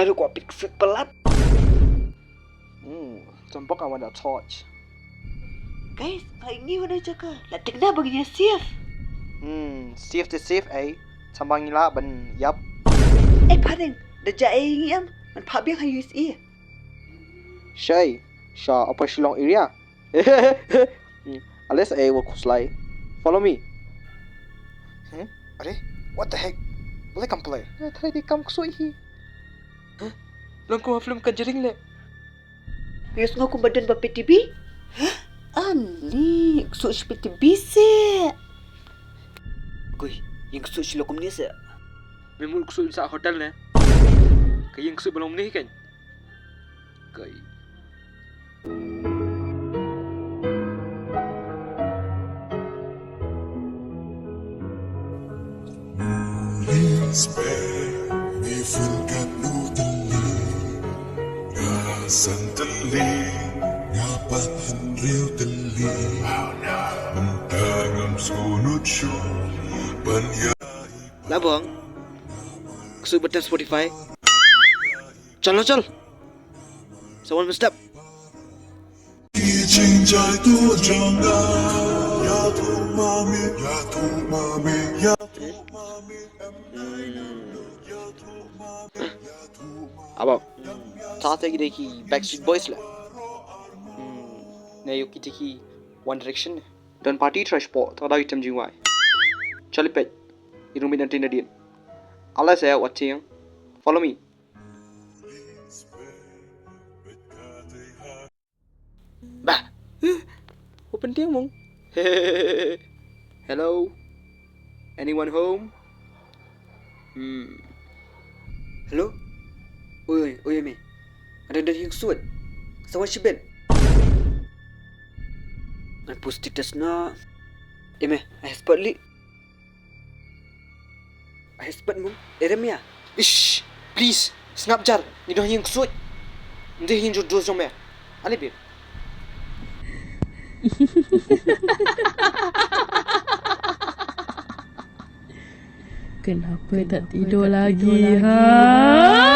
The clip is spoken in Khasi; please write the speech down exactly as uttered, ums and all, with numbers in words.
Ruh ko pik sik pelat. Hmm, tombok awan da torch. Guys, ka ngi wana jaka. La tikna bagi nya safe. Hmm, safe te safe ai. Tang ba ngi lah ban ïap. Eh, pardon. Da ja ai ngi am. Man pha biang ha U S A. Shai, sha Upper Shillong area. Hmm, Alex ai wa khuslai. Follow me. Hmm? Are? What the heck? Play kam play. Try di kam ksoi hi. Long kum ha film Conjuring le. Yes, nga kum ba don ba P T B. Ani, ksoi shi P T B se. Koi, yang ksoi shi lo kum ni se. Memul ksoi sa hotel ne. Ka yang ksoi ba long ni kan. Kai. Labong. Ksoi button Spotify. Chal, chal. Someone messed up. Aba. Ta te ki dei ki Backstreet Boys la. Hmm. Ne ïoh ki te ki One Direction. Don party trash po, ta dei tem jingwai. Charlie Page. Irung bin antin nadin. Ala saya watching. Follow me. Bah. Huh? Open tiang mong. Hello. Anyone home? Hmm. Hello? Oi, oi, oi, me. Ada dari yang suat. Sawan shi ben. Ngan post status na. Eh, me, I have spot li. Ai spat mum, erem ya. Ish, please, sngap jar, ngi don ha ïing ksuid. Ngi don ha ïing jur dos jong me. Ale bit. Kenapa tak tidur lagi, ha?